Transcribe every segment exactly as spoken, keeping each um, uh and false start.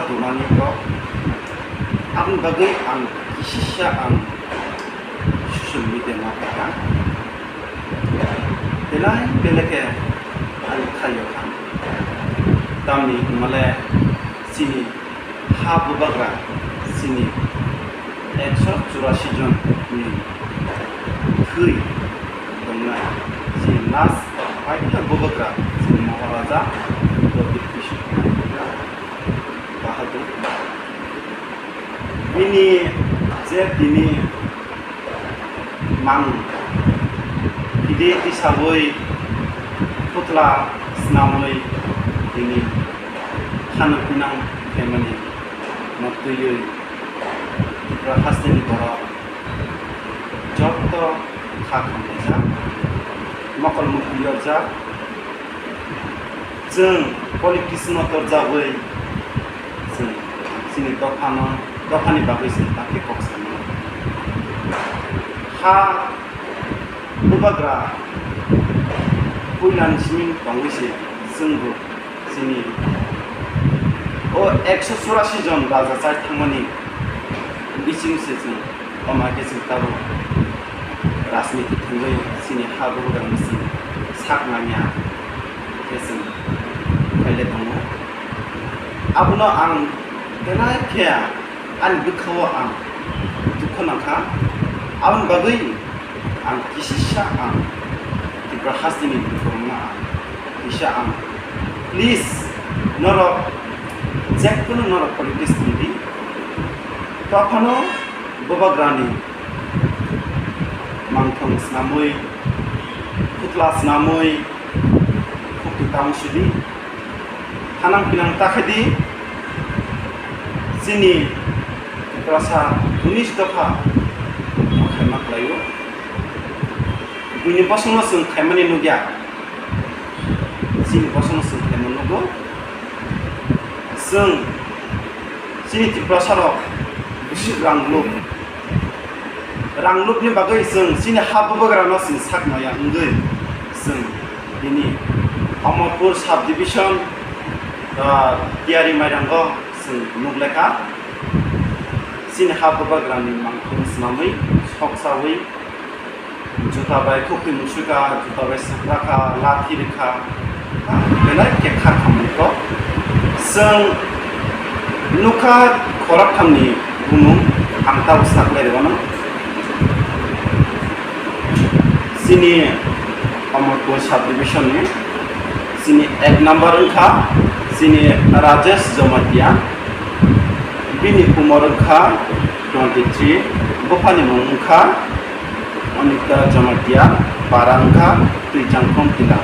Tongnani kok. Aboni bagwi ang kisisa ang social media ma kha. Belai belai khe ang khaio kha. Tamni hwnmale chini ha bubagra chini ekso churasi jon ni thwi tongnai. Chini last paitha bubagra chini Maharaja Pradyut Kishore Bahadur. Bini je tini mang pide tisawi putla snamwi tini khana pinang khaimani no twiwi Tripura hasteni borok joto kha khamlaijak, mokol mukti yorjak. Chwng politics no torjagwi chwng chini dophano, dophani bagwi chwng takhe kok sanai. Ha bubagra puilani simi tongwi se chwngbo chini o ekso churasi jon raja chai thangmani bising se chwng. Omo hai khe chwng tabuk rajniti thangwi chini ha bubagrani chwng sak manya khe chwng khaile tongo. Abono ang belai khe ani bwkhao ang dukhu nangkha. Aboni bagwi ang kisisa ang Tripura hasteni borokno ang kisa ang, please, norok jekono norok politics tongdi, tophano bubagrani mangthang snamwi, khutla snamwi, khukti tamo sidi, hanang pinang ta khe di, chini Tiprasa unis dopha khaima khlaio. Buini bosongno chwng khaimani nukya. Chini bosongno chwng khaima nugo. Chwng chini Tiprasarok bisi rang luk. Rang lukni bagwi chwng chini ha bubagrano chwng sak maya wngwi chwng bini Amarpur sub division, ah, Tiyari Mairango chwng nuk lekha. Chini ha bubagrani mangkhung swnamwi, sok sawi, juta bai khukti musuka, juta bai swprakha, lathi rikha, belai khe kha khamani kok. Chwng nukha khoroktham ni bumung, ang tabuk saklai rwno. Chini Amarpur sub division ni chini ek number wngkha chini Rajesh Jamatia, bini umor wngkha twenty three, buphani mung wngkha Anita Jamatia, para wngkha Twichangkhong Tila.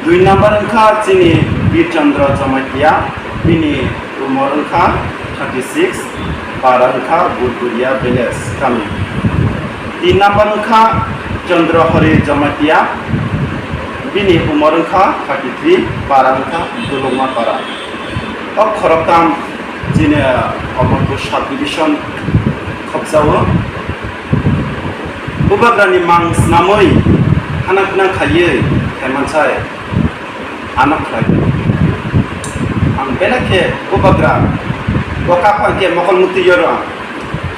Dui number wngkha chini Bir Chandra Jamatia, bini umor wngkha thirty six, para wngkha Burburia village kami. Tin number wngkha Chandra Hari Jamatia, bini umor wngkha thirty three, para wngkha Dulungma para. O khoroktham chini Amarpur sub division khopjao. Bubagrani mang swnamwi hana khna khaiwi thaimansai ano khlai. Ang belai khe bubagra bo kaphang khe mokol mukti yoro.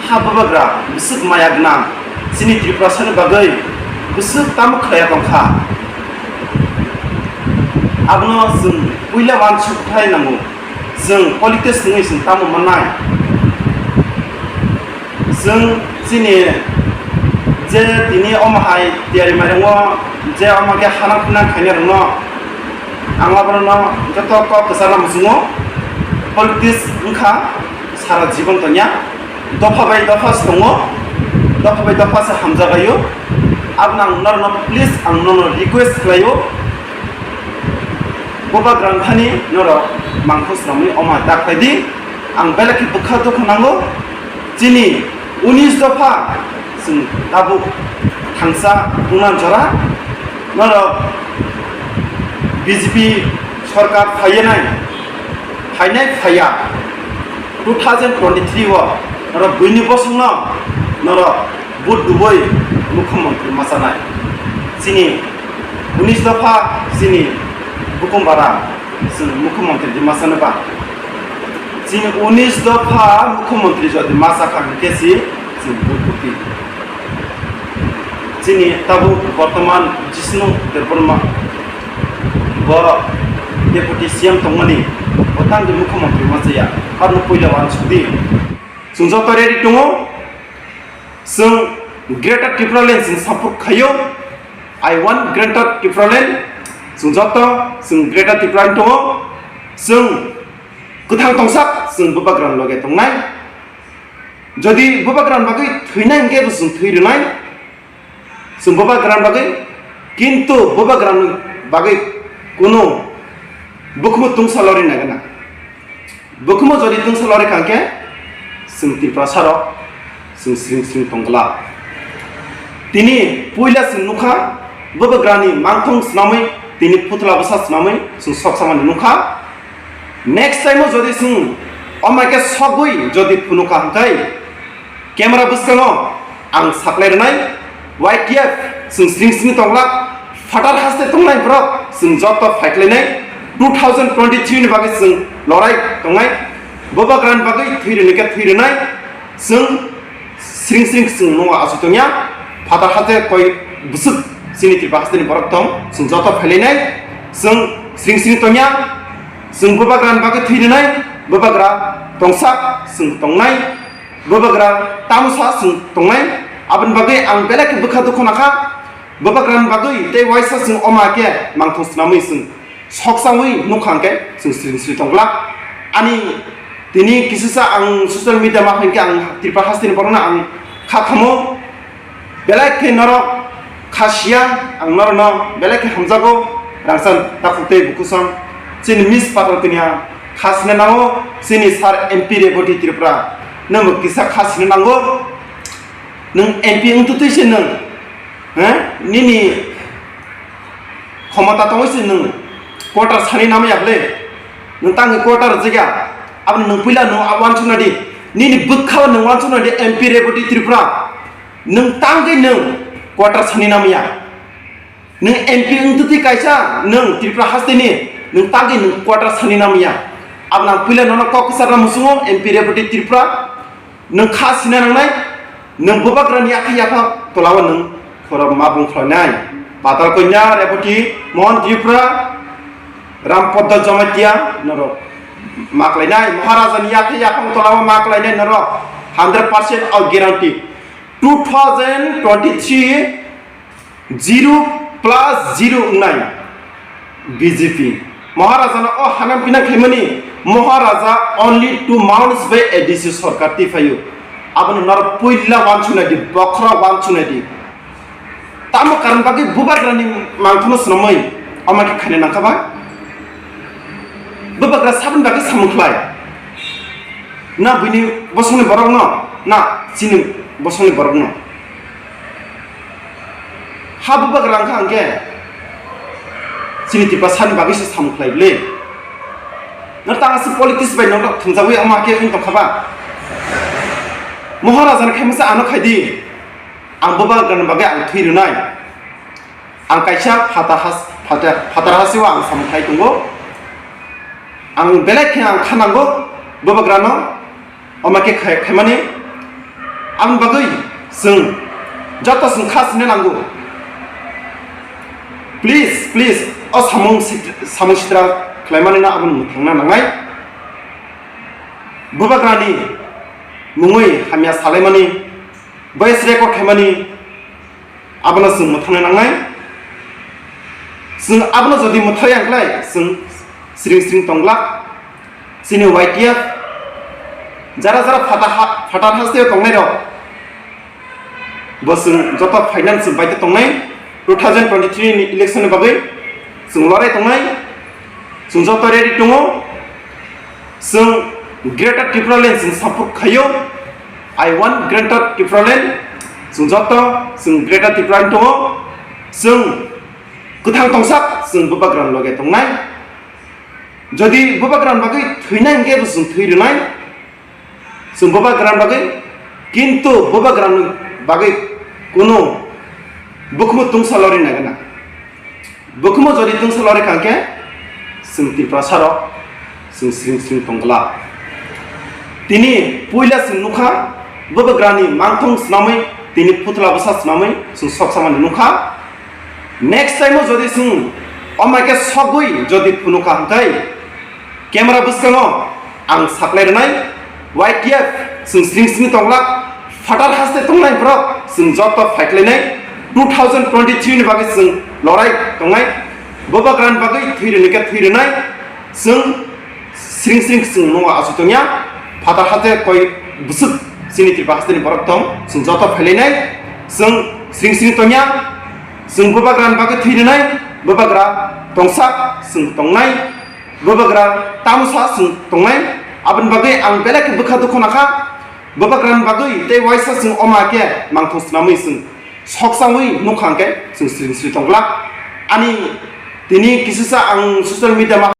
Ha bubagra bwswk maya gwnang chini Tiprasani bagwi bwswk tamo khlaiya tongkha. Abono chwng puila uansuk khlai nango. Chwng politics wngwi chwng tamo mannai? Chwng chini je tini omo hai Tiyari Mairango je omo khe hanang khinang khainai rokno ang abono joto kok kwchana muchungo. Politics wngkha sara jibon tongya, dopha bai dopha se tongo, dopha bai dopha se hamjagaio. Abono ang norokno please ang nono request khlaio. Bubagra wngthani norok mangkhuk swnamwi omo hai ta khlai di. Ang belai khe bwkha dukha nango. Chini unis dopha chwng tabuk thangsa wngna jora. Norok B J P sorkar phaiyanai, phainai phaiya two thousand twenty three o norok buini bosongno norok vote dubui mukhyamantri machanai. Chini unis dopha chini bukumbara chwng mukhyamantri di machano ba. Chini unis dopha mukhyamantri jodi masa kha hwnkhe si chini deputy. Chini tabuk bortoman Jishnu Debbarma bo deputy C M tongmani, bo tangwi mukhyamantri masa ya, arno puila wansukdi. Chwng joto ready tongo, chwng Greater Tipraland chwng support khaio, I want Greater Tipraland, chwng joto chwng Greater Tipraland tongo, chwng kwthang tongsak chwng bubagrani loge tongnai. Jodi bubagrani bagwi thwinai hwnkhe bo chwng thwi rwnai, chwng bubagrani bagwi, kintu bubagrani bagwi kunu bukhumung tungsa lori nai gana. Bukhumung jodi tungsa lori kha hwnkhe chwng Tiprasa rok chwng sring sring tong glak. Tini puila chwng nukha, bubagrani mangthong swnamwi, tini phutla bwsa swnamwi chwng sok samani nukha. Next time o jodi chwng omai khe sogwi jodi phunukha hwnkhe, camera bwskango ang saklai rwnai, Y T F chwng sring sring tong glak, phatar haste tongnai borok chwng joto phaikhlainai, two thousand twenty-three ni bagwi chwng lorai tongnai, bubagrani bagwi thwi rwni khe thwi rwnai, chwng sring sring chwng nungo aswk tongya, phatar haste koi bwswk chini Tripura hasteni borok tong, chwng joto phailainai, chwng sring sring tongya, chwng bubagrani bagwi thwi rwnai, bubagra tongsak chwng tongnai, bubagra tamo sa chwng tongnai, aboni bagwi ang belai khe bwkha dukhu nakha, bubagrani bagwi tei waisa chwng oma khe mangthong swnamwi chwng soksawi nukha hwnkhe chwng sring sri tong glak. Ani tini kisisa ang social media ma hwnkhe ang Tripura hasteni borokno ang kha khamo, belai khe norok kha siya, ang norokno belai khe hamjago, rangsan takhuk tei bukusan chini miss patro tini ang kha sina nango, chini sir M P Reboti Tripura, nwngbo kisa kha sina nango, nwng M P wngtutwi se nwng, he? Nini khomota tongwi se nwng quarter sani namya ble, nwng tangwi quarter jega, abo nwng puila nwng abo wansukna di, nini bwkha nwng wansukna di M P Reboti Tripura, nwng tangwi nwng quarter sani namya. Nwng M P wngtwi kaisa, nwng Tripura hasteni, nwng tangwi nwng quarter sani namya. Abo nang puila nono kok kwchar na musungo M P Reboti Tripura, nwng kha sina nangnai, nwng bubagrani yakha yakha tolao nwng khorok ma bung khlainai. Patal Kanya Reboti Mohan Tripura, Ram Podda Jamatia norok ma khlainai, Maharajani yakha yakha tolao ma khlainai norok hundred percent o guarantee. Two thousand twenty-three zero plus zero wngnai B J P. Maharajano o hanam pinang khaimani, Maharaja only two months bai A D C sorkar twi phaio. Abono noro puila wansuknai di, bokhorok wansuknai di. Tamo karon bagwi bubagrani mangthano swnamwi omo khe khaina nangkha ba? Bubagra saboni bagwi samung khlai? Na buini bosongni borokno, na chini bosongni borokno? Ha bubagra wngkha hwnkhe chini Tiprasani bagwi se samung khlai bwle. No tang aswk politics bai norok thumjagwi omo hakhe wng tongkha ba? Maharajani khaimasa ano khaidi. Ang bubagrani bagwi ang thwi rwnai. Ang kaisa phatar has-, phatar, phatar hasio ang samung khlai tongo. Ang belai khe ang kha nango bubagrano. Omo khe khai-, khaimani, aboni bagwi chwng joto chwng kha sina nango. Please, please, o samung sit-, samung sitra khlaimani no aboni mwthangna nangnai. Bubagrani mungwi hamya salaimani, voice record khaimani, abono chwng mwthangna nangnai. Chwng abono jodi mwthangya wngkhlai, chwng sring sring tong glak. Chini Y T F jara jara phata ha-, phatar hasteo tongnai rok, bo chwng joto finance bai tongnai. Two thousand twenty-three ni election ni bagwi chwng lorai tongnai. Chwng joto ready tongo. Chwng Greater Tipraland chwng support khaio. I want Greater Tipraland. Chwng joto chwng Greater Tipraland tongo. Chwng kwthang tongsak chwng bubagrani loge tongnai. Jodi bubagrani bagwi thwinai hwnkhe bo chwng thwi rwnai. Chwng bubagrani bagwi, kintu bubagrani bagwi kunu bukhumung tungsa lori nai gana. Bukhumung jodi tungsa lori kha hwnkhe chwng Tiprasa rok chwng sring sring tong glak. Tini puila chwng nukha, bubagrani mangthong swnamwi, tini phuthla bwsa swnamwi chwng sok samani nukha. Next time o jodi chwng omai khe sogwi jodi phunukha hwnkhe, camera bwskango ang saklai rwnai, Y T F chwng sring sring tonglak, phatar haste tongnai borok chwng joto fight lainai, two thousand twenty-three ni bagwi chwng lorai tongnai, bubagrani bagwi thwi rwni khe thwi rwnai, chwng sring sring chwng nungwa aswk tongya, phatar hate koi bwswk chini Tripura hasteni borok tong, chwng joto phailainai, chwng sring sring tongya, chwng bubagrani bagwi thwi rwnai, bubagra tongsak chwng tongnai, bubagra tamosa chwng tongnai, aboni bagwi ang belai khe bwkha dukhu nakha, bubagrani bagwi tei waisa chwng oma khe mangthong swnamwi chwng sok sangwi nukha hwnkhe chwng sring sring tongglak. Ani tini kisisa ang social media ma